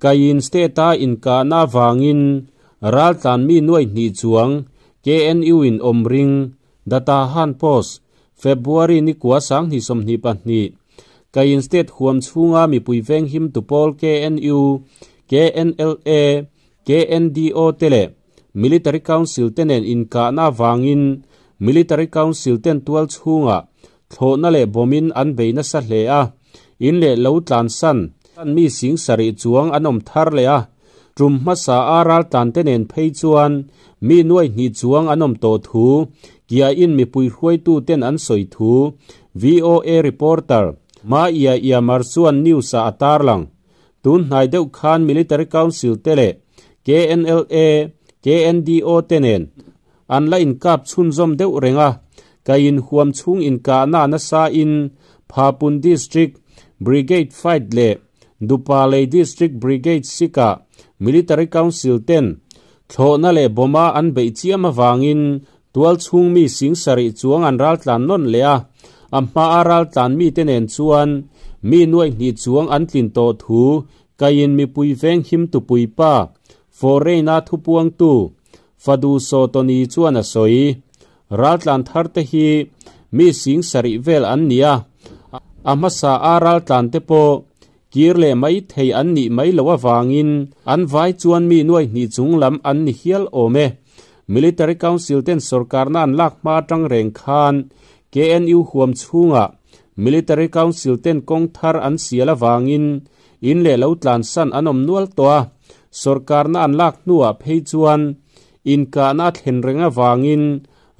Kayin State-a inkahna avangin raltlan mi nuai hnih chuang KNU in awm ring, Data Han Post, February ni kua 2022. Kayin State huam chhunga mipui venghim tu pawl KNU, KNLA, KNDO te leh Military Council te nen inkahna avangin Military Council ten tual chhungah thlawhna leh bawmin an bei nasa hle a, in leh lo tlansan mi sing sarih chuang an awm thar leh a, tum hmasa a raltlan te nen phei chuan mi nuai hnih chuang an awm tawh thu kia in mipui hruaitu ten an sawi thu VOA reporter Ma Ia Ia Mar chuan news ah a tarlang. Tun hnai deuh khan Military Council te leh KNLA, KNDO te nen an la inkap chhunzawm deuh reng a, ka inhuam chhung inkahna nasa in Phapun District Brigade Fight leh Dupalei District Brigade Sik-ah Military Council ten thlawhna leh bawma an beih chiam avangin tual chhung mi sing sarih chuang an raltlan nawn leh a, a hmaa raltlan mite nen chuan mi nuaih hnih chuang an tlin tawh thu kaiin mipui veng him tupui pa Foreign-a thupuangtu Fadu Sawtawni chuan a sawi. Raltlan thar te hi mi sing sarih vel an ni a, a hmasa a raltlan te pawh kir leh mai thei an nih mai loh avangin an vai chuan mi nuai hnih chung lam an ni hial awm e. Military Council ten sorkarna an lak hma atang reng khan KNU huam chhungah Military Council ten kawng thar an sial avangin in leh lo tlansan an awm nual tawh a, sorkarna an lak hnuah phei chuan inkahna a thlen reng avangin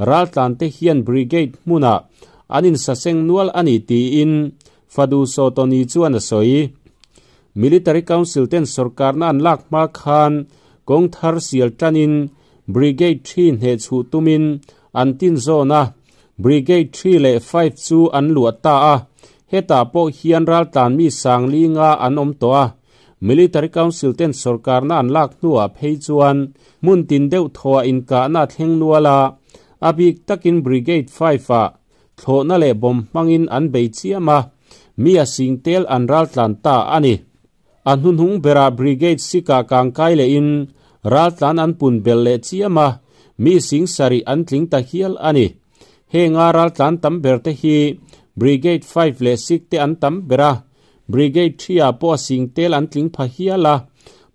raltlante hian brigade hmunah an insaseng nual a ni tiin Fadu Sawtawni chuan a sawi. Military Council ten sorkarna an lak hma khan kawng thar sial tanin Brigade 3 hneh chhuh tumin an tin zawn a, Brigade 3 leh 5 chu an luah ta a, hetah pawh hian raltlan mi sang li nga an awm tawh a. Military Council ten sorkarna an lak hnuah phei chuan hmun tin deuh thawhah inkahna a thleng nual a, a bik takin Brigade 5 ah thlawhna leh bawm hmangin an bei chiam a, mi a sing tel an raltlan ta a ni. A hnuhnung berah Brigade 6 ah kangkai lehin raltlan an pun belh leh chiam a, mi sing sarih an tling ta hial a ni. Henga raltlan tam ber te hi Brigade 5 leh 6 te an tam ber a, Brigade 3 ah pawh a sing tel an tling pha hial a,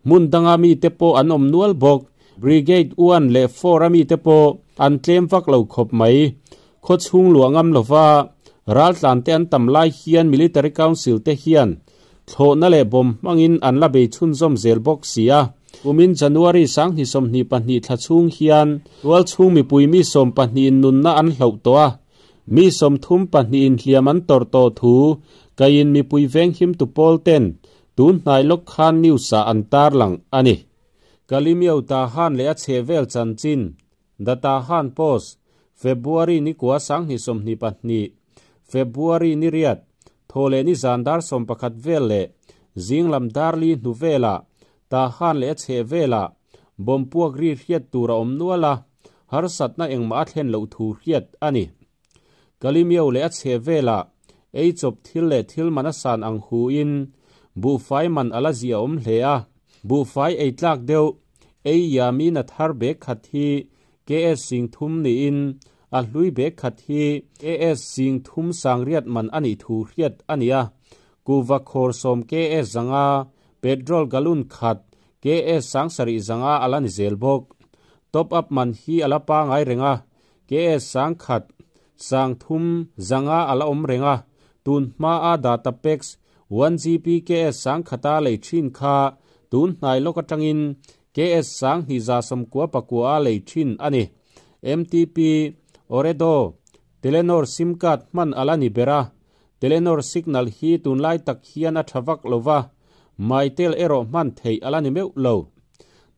hmun danga mi te pawh an awm nual bawk. Brigade 1 leh 4 a mi te pawh an tlem vak lo khawp mai. Khaw chhung luah ngam lova raltlan te an tam lai hian Military Council te hian thlawhna leh bawm hmangin an la bei chhunzawm zel bawk si a. Kumin January 2022 thla chhung hian tual chhung mipui mi 12 in nunna an hloh tawh a, mi 32 in hliam an tawrh tawh thu kaiin mipui venghim tu pawl ten tun hnai lawk khan news ah an tarlang a ni. Kalimio Tahan leh a chhehvel chanchin Data Han Post, February ni kua 2022, February ni riat, thaw leh ni zan dar 11 vel leh zinglam dar li hnu velah Tahan leh a chhehvelah bawm puak ri hriat tur a awm nual a, harsatna engmah a thlen loh thu hriat a ni. Kalimio leh a chhehvelah ei chawp thil leh thil man a san ang huin buhfai man a la zia awm hle a, buhfai ei tlak deuh ei yamin a thar bag khat hi KS sing thum niin a hlui bag khat hi KS sing thum sang riat man a nih thu hriat a ni a, kuva khawr 10 KS zanga petrol galon khat KS sang sarih zanga a la ni zel bawk. Top up man hi a la pangai reng a, KS sang khat sang thum zanga a la awm reng a, tun hma a data packs 1 GB KS sang khata lei thin kha tun hnai lawk atangin KS sang hnih za sawmkua pakua a lei thin a ni. MTP, Ooredoo, Telenor SIM card hman a la ni ber a, Telenor signal hi tunlai tak hian a tha vak lova, Mytel erawh hman theih a la ni meuh lo.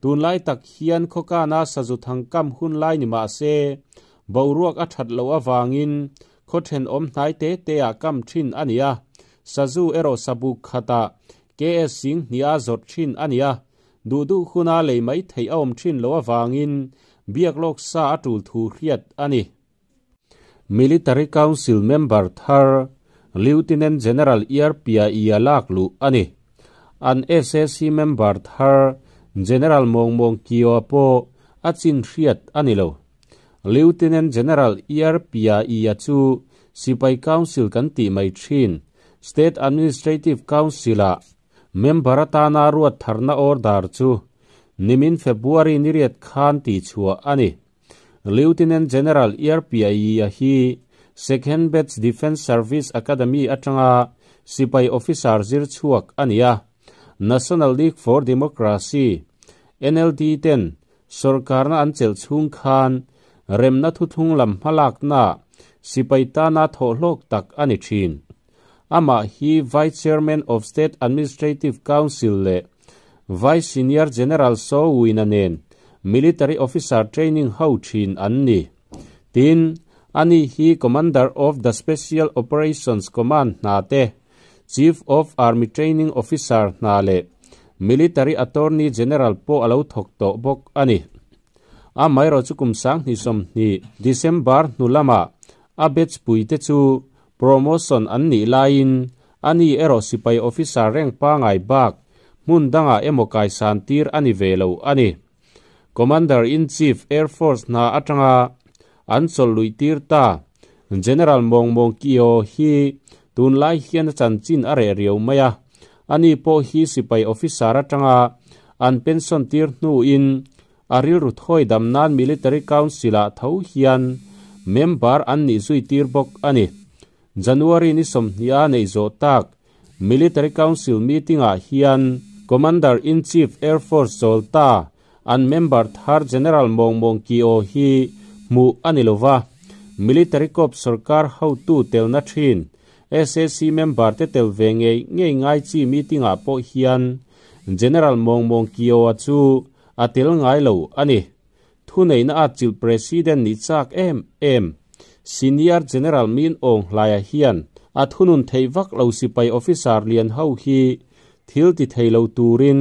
Tunlai tak hian khawkana sazu thangkam hun lai ni mah se, boruak a that lo awangin khaw then awm hnai te te ah kam thin a ni a, sazu erawh sabuk khatah KS sing hnih a zawrh thin a ni a, duh duh huna lei mai theih a awm thin lo awangin biak lawk sa a tul thu hriat a ni. Military Council member thar Lieutenant General Yar Pia Ia lak luh a ni. An SAC member thar General Mawng Mawng Kio pawh a chin hriat a ni lo. Lieutenant General Iar Pia Ia chu Sipai Council kan tih mai thin State Administrative Council-ah member atana ruat tharna order chu nimin February ni riat khan tihchhuah a ni. Lieutenant General Iar Pia Ia hi Second Batch Defence Service Academy atanga sipai officer zir chhuak a ni a. National League for Democracy, NLD, ten sorkarna an chelh chhung khan remna thuthlung lam hmalakna sipai tana thawhhlawk tak a ni thin. Amah hi Vice Chairman of State Administrative Council leh Vice Senior General Saw Win-a nen Military Officer Training ho thin an ni. Tin, ani hi Commander of the Special Operations Command hna te, Chief of Army Training Officer hna leh Military Attorney General pawh a lo thawk tawh bawk a ni. Amaherawhchu kum 2020 December hnu lamah a batch puite chu promotion an nih laiin ani erawh sipai officer reng pangai bak hmun dangah emaw kaisan tir a ni ve lo a ni. Commander-in-Chief Air Force hna atanga an chawlh luih tir ta General Mawng Mawng Kio hi tunlai hian a chanchin a reh riau mai a, ani pawh hi sipai officer atanga an pension tir hnuin a rilru thawi dam nan Military Council-ah tho hian member an nih zui tir bawk a ni. January ni 20 a neih zawh tak Military Council meeting-ah hian Commander-in-Chief Air Force chawl ta an member thar General Mawng Mawng Kio hi hmuh a ni lova, Military Corps sorkar hotu telna thin SAC member te tel ve ngei ngei ngai chi meeting-ah pawh hian General Mawng Mawng Kio-a chu a tel ngai lo a ni. Thuneihna a chilh President nih chak em em Senior General Min Aung Hlaia hian a thunun theih vak lo sipai officer lian ho hi thil ti thei lo turin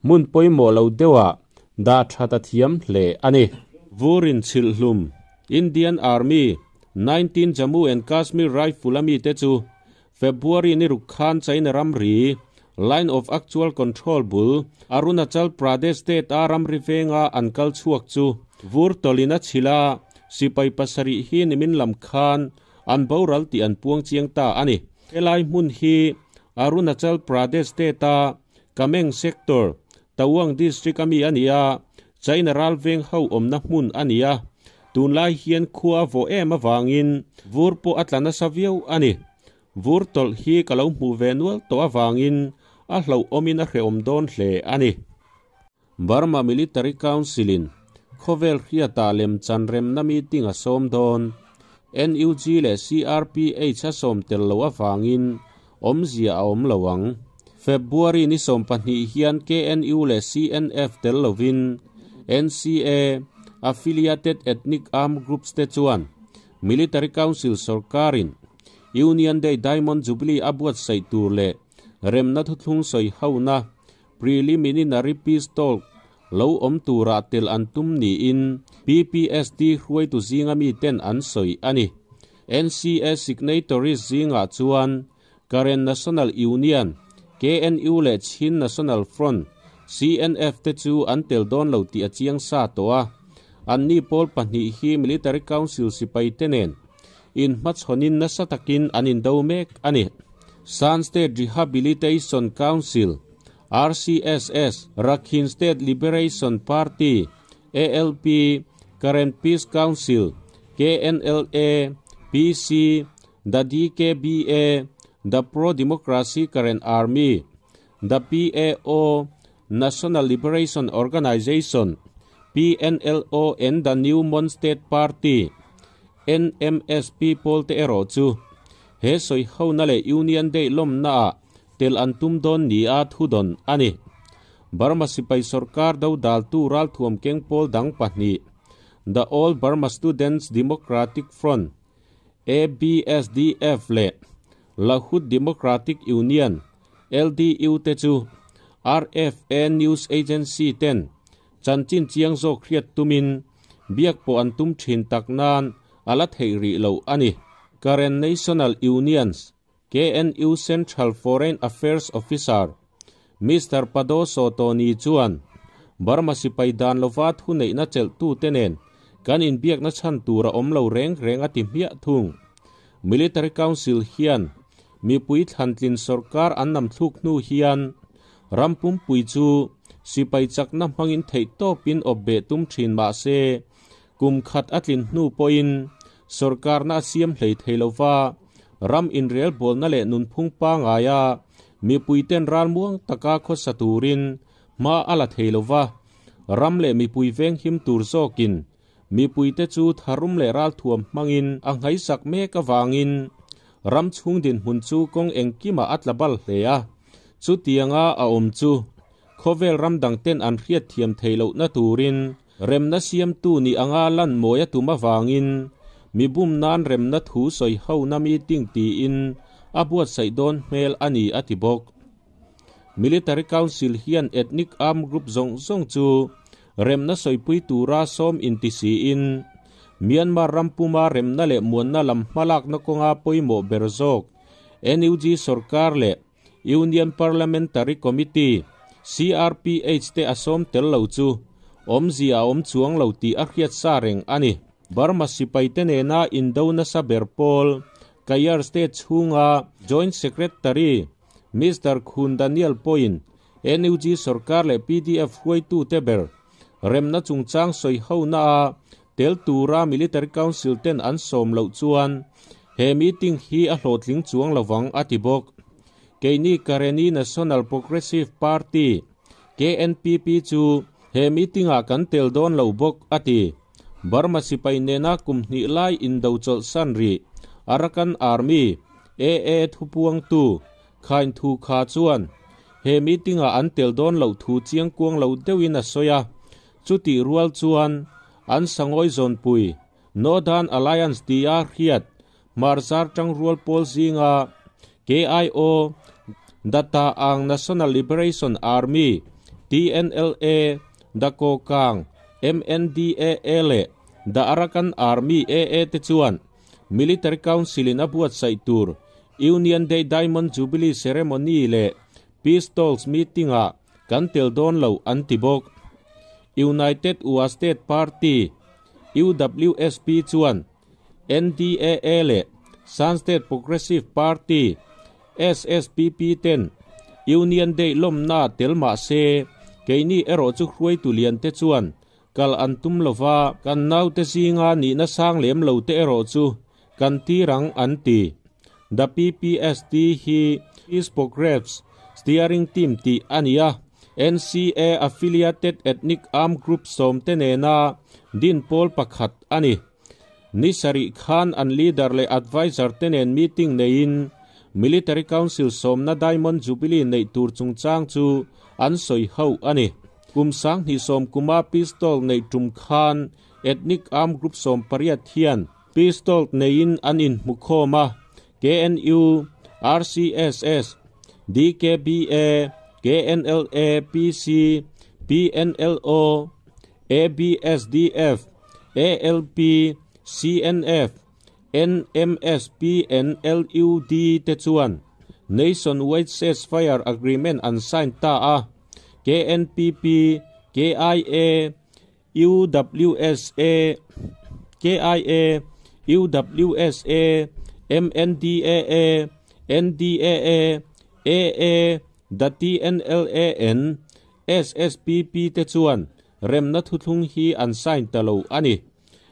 hmun pawimawh lo deuhah dah that a thiam hle a ni. Vurin chhilhhlum Indian Army 19 Jammu and Kashmir Rifle a mite chu February ni ruk khan China ramri, Line of Actual Control bul, Arunachal Pradesh state a ramri venga an kal chhuak chu vur tawlin a chhilh a, sipai pasarih hi nimin lam khan an boral tih an puang chiang ta a ni. Helai hmun hi Arunachal Pradesh state a Kameng sector, Tawang district a mi a ni a, China ral veng ho awmna hmun a ni a, tunlai hian khua a vawh em avangin vur pawh a tla nasa viau a ni. Vur tawlh hi ka lo hmuh ve nual tawh avangin a hlauhawmin a hrehawm dawn hle a ni. Burma Military Council-in khawvel hriatah lemchan remna meeting a sawm dawn. NUG leh CRPH a sawm tel loh avangin awmzia a awm lo ang. February ni 12 hian KNU leh CNF tel lovin NCA, Affiliated Ethnic Armed Groups te chuan Military Council sorkarin Union Day Diamond Jubilee a buatsaih tur leh remna thuthlung sawi hona Preliminary Peace Talk lo awm turah tel an tum niin PPST hruaitu zinga miten an sawi a ni. NCA signatories zingah chuan Karen National Union, KNU, leh Chin National Front, CNF, te chu an tel dawn lo tih a chiang sa tawh a. Anni pawl pahnih hi Military Council sipaite nen inhmachhawnin nasa takin an indo mek a ni. Shan State Rehabilitation Council, RCSS, Rakhine State Liberation Party, ALP, Karen Peace Council, KNLA, PC, The DKBA, The Pro-Democracy Karen Army, The PAO, National Liberation Organization, PNLO, and The New Mon State Party, NMSP, pawl te erawh chu he sawi hona leh Union Day lawmnaah tel an tum dawn nia thu dawn a ni. Burma sipai sorkar do daltu ralthuam keng pawl dang pahnih, The All Burma Students Democratic Front, ABSDF, leh Lahut Democratic Union, LDU, te chu RFA News Agency ten chanchin chiang zawk hriat tumin biak pawh an tum thin tak nan a la theih rih lo a ni. Karen National Unions, KNU Central Foreign Affairs Officer Mister Pado Sotoni chuan, Burma sipai dan lova thuneihna chelhtute nen kan inbiakna chhan tur a awm lo reng reng a ti hmiah thung. Military Council hian mipui thlantlin sorkar an nam thluk hnu hian ram pumpui chu sipai chakna hmangin theihtawpin awp beh tum thin mah se, kum khat a tlin hnu pawhin sorkarna a siam hlei thei lova, ram inrelbawlna leh nunphung pangaia mipuiten ralmuang taka khawsa turin hma a la thei lova, ram leh mipui venghim tur zawkin mipuite chu tharum leh ralthuam hmangin a nghaisak mek avangin ram chhung dinhmun chu kawng engkimah a tla bal hle a. Chutianga a awm chu khawvel ram dangten an hriatthiam theih lohna turin remna siamtu nih anga lan mawi a tum avangin mi bum nan remna thu sawi hona meeting tiin a buatsaih dawn hmel a ni a ti bawk. Military Council hian ethnic armed group zawng zawng chu remna sawipui tura sawm inti siin Myanmar ram puma remna leh muanna lam hmalakna kawnga pawimawh ber zawk NUG sorkar leh Union Parliamentary Committee, CRPH, te a sawm tel lo chu awmzia a awm chuang lo tih a hriat sa reng a ni. Burma sipaite nena indo nasa ber pawl Kayar State chhunga Joint Secretary Mister Khun Daniel pawhin NUG sorkar leh pdf hruaitute ber remna chungchang sawi hona a tel tura Military Council ten an sawm loh chuan he meeting hi a hlawhtling chuang lovang a ti bawk. Keini Karenni National Progressive Party, KNPP, chu he meeting ah kan tel dawn lo bawk a ti. Burma sipai nena kum hnih lai indo chawlhsan rih Arakan Army, AA, thupuangtu Khain Thu Kha chuan he meeting ah an tel dawn loh thu chiangkuang lo deuhin a sawi a. Chutih rual chuan an sangawi zawnpui Northern Alliance tia hriat Hmarzar tangrual pawl zinga KIO, Data Ang National Liberation Army, TNLA, Da Kokang, MNDAA leh Da Arakan Army, AA, te chuan Military Council-in a buatsaih tur Union Day Diamond Jubilee Ceremony leh Peace Talks meeting-ah kan tel dawn lo an ti bawk. United Wa State Party, UWSP, chuan NDAA leh Shan State Progressive Party, SSPP, ten Union Day lawmna tel mah se, keini erawh chu hruaitu liante chuan kal an tum lova, kan naute zinga nihna sang lem lo te erawh chu kan tir ang an ti. The PPST hi Peace Progress Steering Team tih a ni a, NCA affiliated ethnic armed group sawmte nena din pawl pakhat a ni. Ni sarih khan an leader leh adviser te nen meeting neiin Military Council sawmna Diamond Jubilee neih tur chungchang chu an sawi ho a ni. Kum 2010 kuma pistol neih tum khan ethnic armed group 18 hian pistol neiin an inhmukhawm a, KNU, RCSS, DKBA, KNLA, PC, PNLO, ABSDF, ALP, CNF, NMSP and LUD te chuan Nationwide Ceasefire Agreement an sign ta a, KNPP, KIA, UWSA, KIA, UWSA, MNDAA, NDAA, AA, The TNLAN, SSPP te chuan remna thuthlung hi an sign ta lo a ni.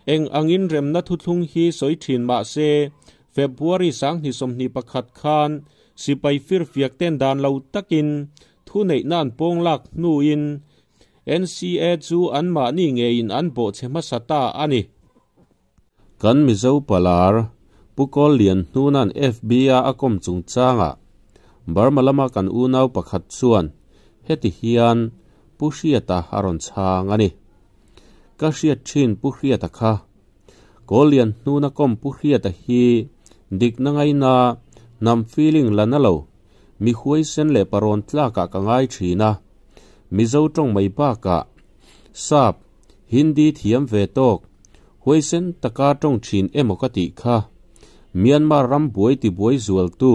Eng angin remna thuthlung hi sawi thin mah se, February 2021 khan sipai firfiak ten dan lo takin thuneihna an pawng lak hnuin NCA chu anmahni ngeiin an bawhchhe hmasa ta a ni. Kan Mizo palar Pu Kawl Lian Hnuna'n FB-a a kawm chungchangah Burma lama kan unau pakhat chuan heti hian Pu Hriata a rawn chhang a ni. Ka hriat thin Pu Hriata kha. Kawl Lian Hnuna kawm Pu Hriata hi dikna ngaina hnam feeling la na lo, mi huaisen leh parawn tlakah ka ngai thin a. Mizo tawng mai bakah Sap, Hindi thiam ve tawk, huaisen taka tawng thin emaw ka tih kha. Myanmar ram buai ti buai zualtu,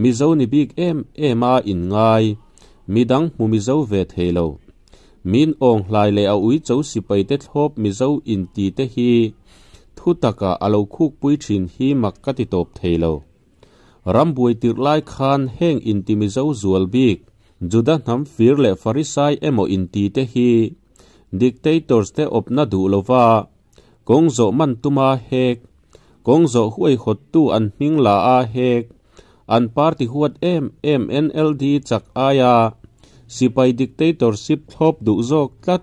Mizo ni bik em em a inngai. Midang hmu Mizo ve thei lo. Min awng hlai leh a uicho sipaite thlawp Mizo inti te hi thu taka a lo khukpui thin hi mak ka ti tawp thei lo. Ram buai tirh lai khan heng inti Mizo zual bik, Juda hnam fir leh Farisai emaw inti te hi dictators te awpna duh lova kawng zawh man tuma hek, kawng zawh huaihawttu an hming la a hek, an party huat em em NLD chak aia sipai dictatorship thlawp duh zawk tlat,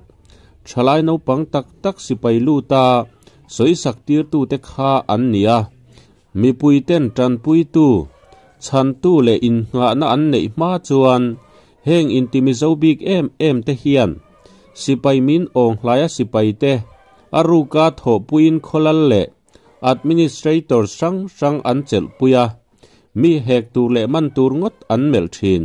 thalai naupang tak tak sipai luta sawisak tirtute kha an ni a. Mipuiten tanpuitu, chhantu leh innghahna an neih hma chuan heng intimizo bik em em te hian sipai min awng hlaia sipaite a ruka thawhpuiin khawlal leh administrator hrang hrang an chelhpui a, mi hek tur leh man tur ngawt an melh thin.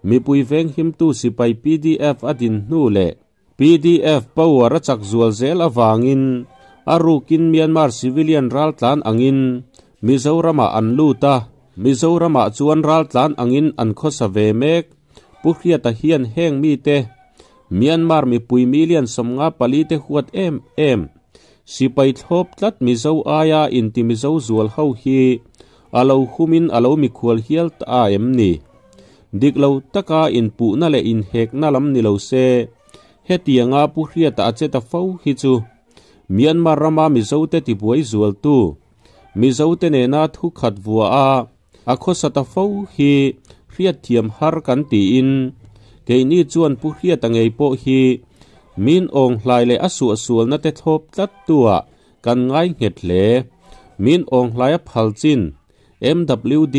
Mipui venghimtu sipai pdf a din hnu leh Pdf power a chak zual zel avangin a rukin Myanmar civilian raltlan angin Mizoramah an lut a, Mizoramah chuan raltlan angin an khawsa ve mek. Pu Hriata hian heng mite Myanmar mipui million 54 te huat em em sipai thlawp tlat Mizo aia inti Mizo zual ho hi a lo humin a lo mikhual hial ta em ni? Dik lo taka inpuhna leh inhekna lam ni lo se, hetianga Pu Hriata a che ta fo hi chu Myanmar rama Mizote tibuai zualtu, Mizote nena thu khat vua a a khawsa ta fo hi hriatthiam har kan tiin keini chuan Pu Hriata ngei pawh hi min awng hlai leh a suahsualna te thlawp tlat tuah kan ngai nghet hle. Min awng hlai a phal chin MWD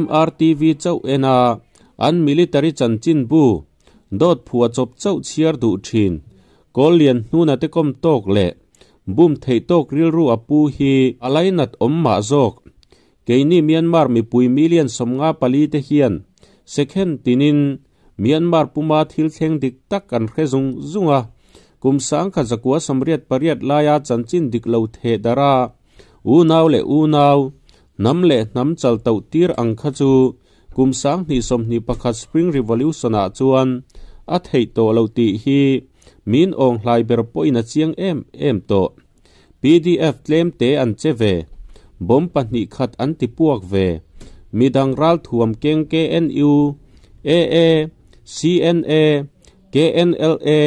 MRTV chauh en a, an military chanchinbu dawt phuah chawp chauh chhiar duh thin. Kawl lian hnuna te kawm tawk leh bum theih tawk rilru a pu hi a lainat awm mah zawk. Keini Myanmar mipui million 54 te hian second tinin Myanmar puma thil thleng dik tak kan hre zung zung a, kum 1988 laia chanchin dik lo theh darh a, Unau leh unau, hnam leh hnam chal toh tir ang kha chu kum 2021 Spring Revolution ah chuan a theih tawh lo tih hi min awng hlai ber pawhin a chiang em em tawh. Pdf tlem te an che ve, bomb pahnih khat an ti puak ve, midang ralthuam keng KNU, AA, CNA, KNLA,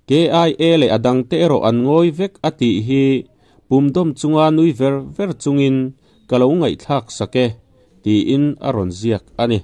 KIA leh a dangte erawh an ngawi vek a tih hi Pumdawm chunga nui ver ver chungin ka lo ngaihthlak sak e, tiin a rawn ziak a ni.